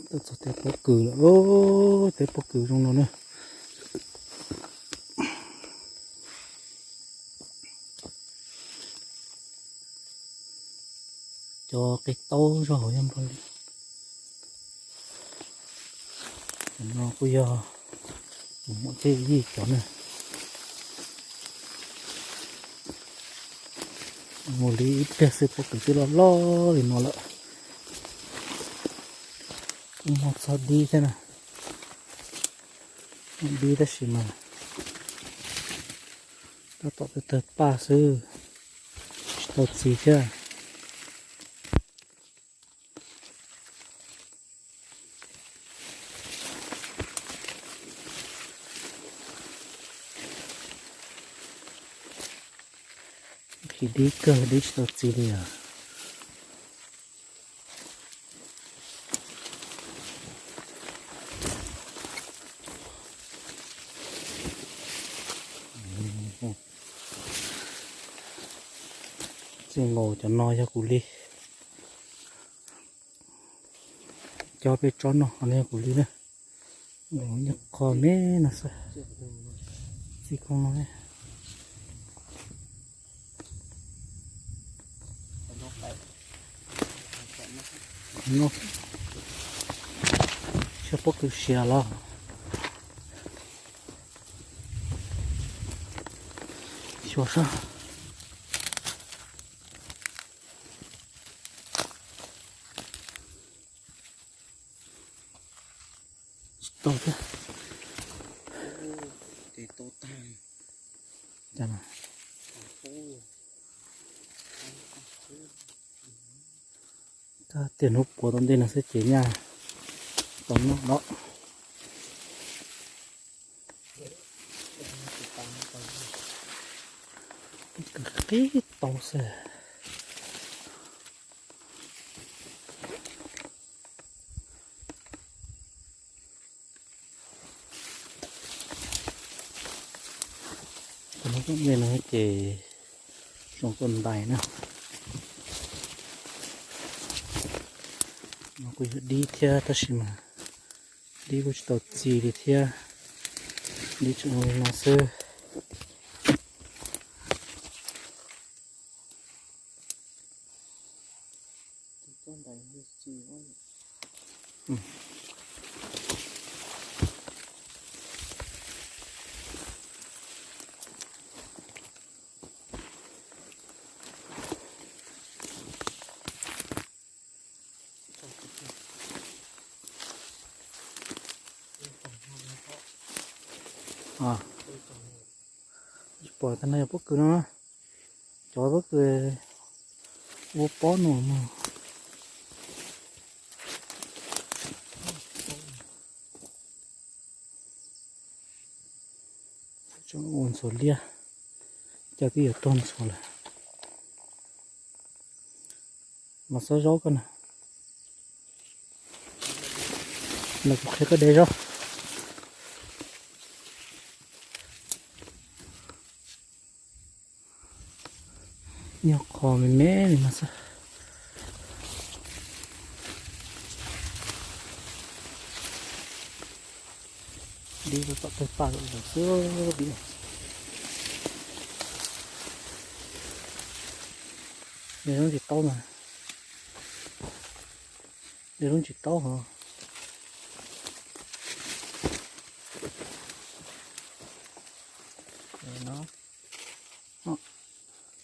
Tuaj txog tej pob kws lawm, tej pob kws zoo no na. Cov qe taub zog hauv yog npog li. Cov no kuj yog muam thiab yij cov na. Mus li ib pliag xwb pob kws twb loj loj li no lawm. Kuj muaj txog dib thiab na. Muaj dib tab sis mas tab tom tawg tawg paj xwb, tsis tau txiv thiab. Khi dib kawg, dib tsis tau txiv li os. Txij nkaus cov no yog kuv li. Cov peb tsob no qhov no yog kuv li na. Nkaus nyuag qho me no xwb. Txij khoom no. Xyov pob kws siav los. Xyuas sab. Tsis tau thiab. Cas tias hnub puav tom ntej no xwb ces nyaj tau noj no. Qib tau xwb. Cov no kuj me no ces zoo tuaj ntais na. No kuj yog dib thiab tab sis mas dib kuj tsis tau txi li thiab, dib tseem zoo li no xwb. Tsis pom tag no yog pob kws no, cov pob kws ua pob no mas. Tseem ua ntxhuav liab, cas twb yuav tuag ntxhuav lawm. Los xob zaub koj na. Los kuv qhia koj de zaub. Nyuag qho me me li no xwb. Dib tom tawg paj lawm xwb dib. De zaub ntsis taub mas. De zaub ntsis taub hov.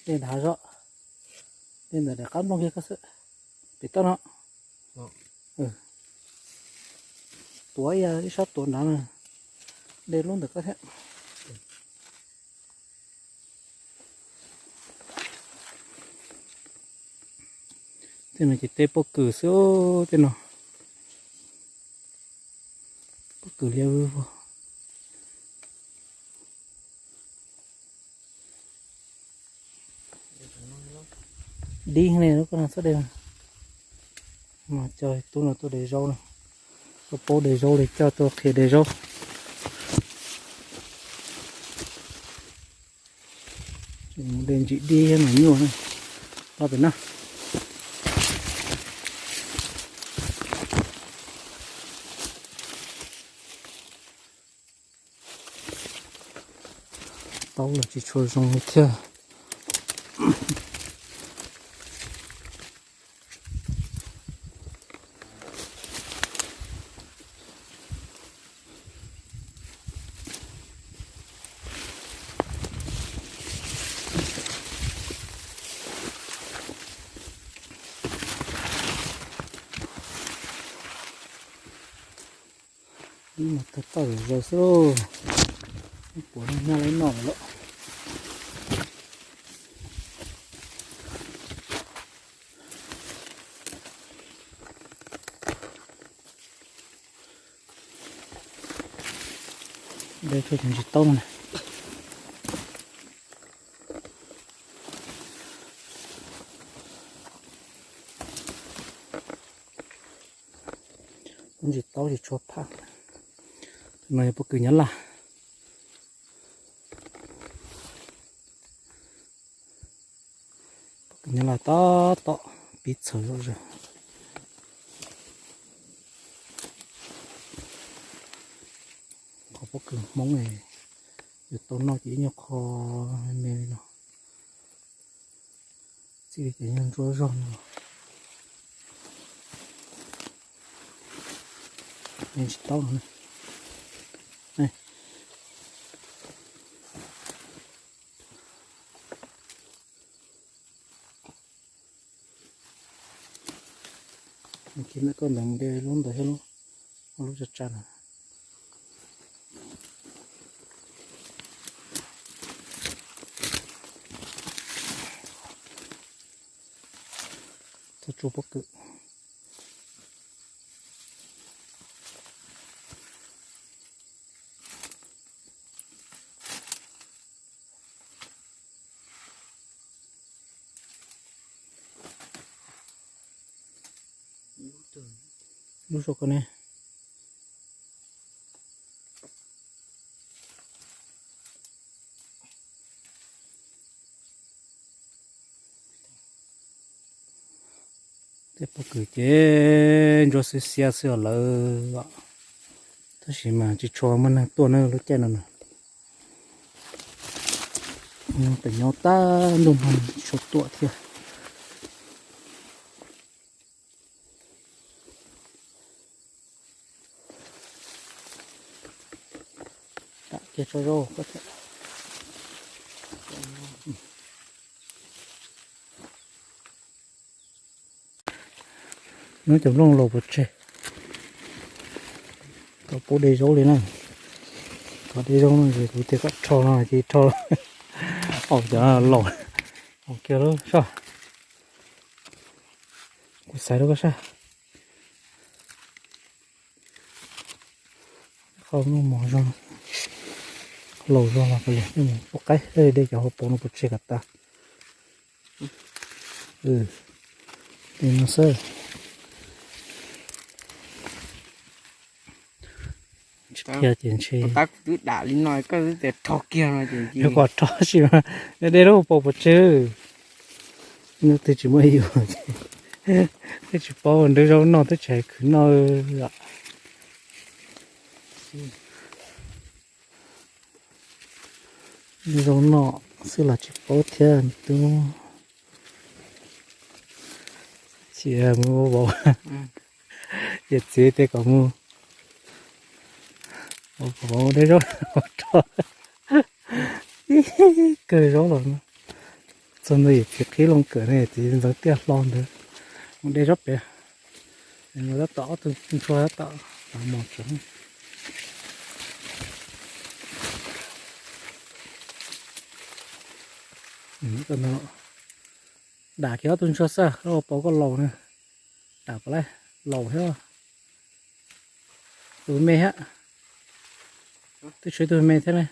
De ntawd hav zog, de ntawm daim qab nplooj kiag koj xwb, pem toj no. Tuav ib sab tuav nrad na, de lub ntawm koj thiab. Tej no ces tej pob kws xwb, tej no pob kws liab vog. Dib ne lub koj no txhob de. Mas coj tub no tuaj de zaub no, tuaj paub de zaub li coj tuaj qhia de zaub. De ntsim dib thiab mas nyuaj na. Los pem no. Taub los tsis tshua zoo li thiab. Ib no tawg toj zom zaws xwb lauj. Ib puas no nyaj lawv noj lawm lauj. Dej tuaj ces ntsis taub no. Ntsis taub tsis tshua phaj. Tus no yog pob kws Nyab Laj. Pob kws Nyab Laj tab tom piv txhawv zom zaws. Qhov pob kws Hmoob yuav tau noj ces ib nyuag qho me me li no. Txij li ces yog ntsuab zog no. Tsis taub no. Koj ntawd de lub ntawd thiab, lub tsa tsa na. Txog tsuas pob kws. Lub saum ko ne. Tej pob kws ces ntsuab xiab xiab xwb os lawv, tab sis mas tsis tshua muaj neeg tuaj na lub caij no na. Pem nyob tag ntuj no tsis tshua tuaj thiab. Dam kiag tso zaub thiab. Nub cov nplooj laus pov tseg, tau pub de zaub li na. Tau de zaub no ces kuv tias kom rho no ces rho. Au cov laus, au kiag lub soj. Kuv xaiv rau koj saj. Qhov no mos zog, laus zog los peb mus pub qaib, de cov hauv paus no puas tseg kom tas. Li no xwb. Tsis qhia ces ntshe tab kuv twb dam li no koj twb tias rho kiag no ces kom rho sis mas de lub hauv paus puas tseg. Hnub twg tsis muaj ib yus ces twb tsis paub nrhiav zaub noj twb tsis hais khwv noj. Zaub noj xwb los tsis paub thiab twb. Cia mus vauv, yawm txiv tias kom mus vauv de zaub rho. Kawg zaub los no. Txog ntawd yawm txiv qhib loo kawm ne, yawm txiv ntxeev tiaj hlo ntawd. Mus de zaub pem. Tab tom ob tug ntsuag tab tom mos tsev. Dam kiag ob tug ntsuag xwb, koj paub koj laus na. Dam puas laib, laus thiab. Tus me thiab. Twb tshuav tus me thiab ne.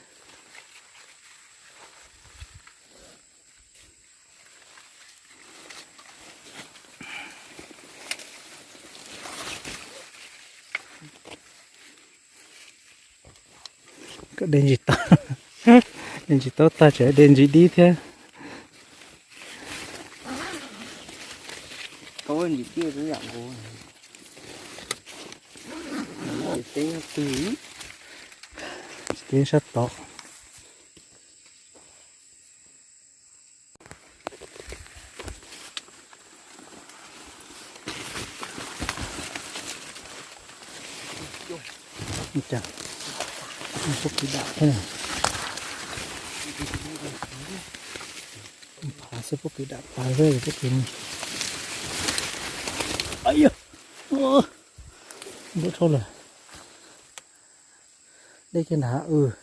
Koj de ntsis taub, de ntsis taub tag tseem de ntsis dib thiab. Tsis teb sab tod. Cas pob kws dam thiab. Phav xwb pob kws dam tas xwb pob kws no. Npau dhau lawm. Deb kiag ntag.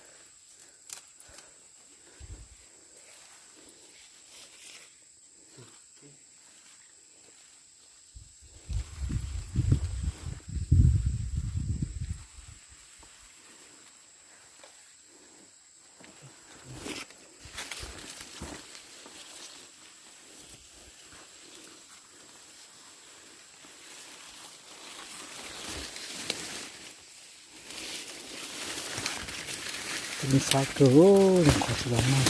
Ntxhab kawg, qhov tsis los nag,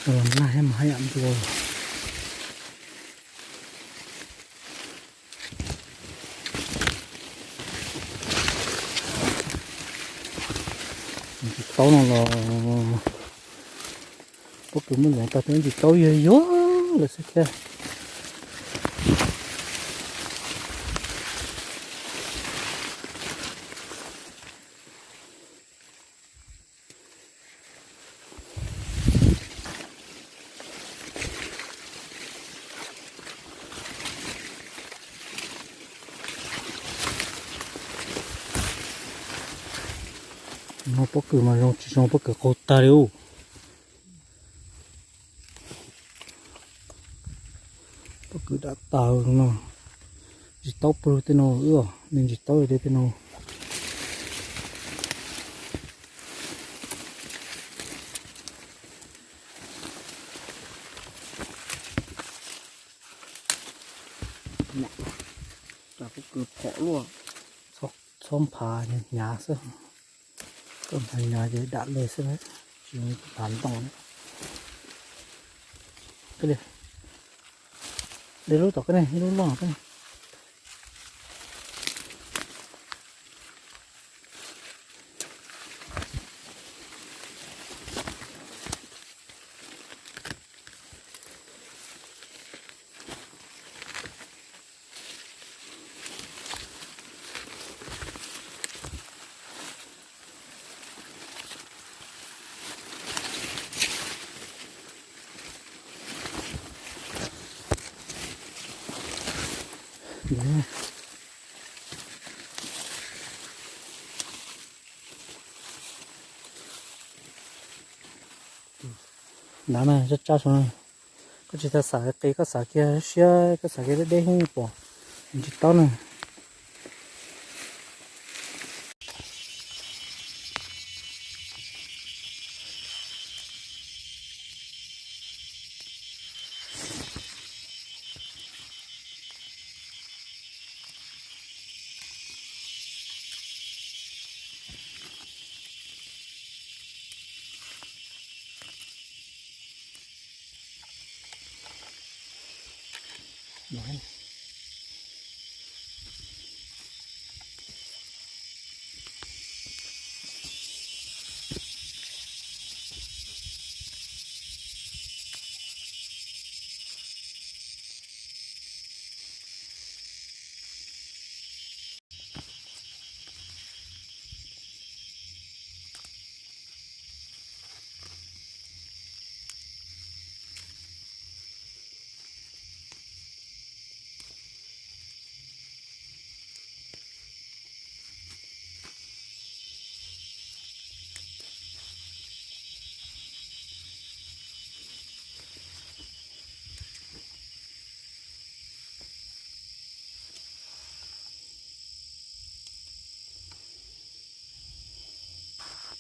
los nag thiab mas haj yam ncua. Ntsis taub no los pob kws muaj ntxoov tag, ntsis taub yog yuag lawm xwb thiab. No pob kws mas zoo tsis zoo, pob kws qaug tag li ub. Pob kws dam tas no. Ntsis taub pw tej no wb os, nws ntsis taub li tej no. Pob kws phom luaj. Txhob nphav, hnyav xwb. Koj nphav hnyav ces dam le xwb, tsis nphav ntoo. De lub tom koj ne, ib lub loj koj ne. Nrad na, tsab tsab saud na. Koj tsis tau xav qis, koj xav kiag siab, koj xav kiag deb deb thiab pom ntsis taub na.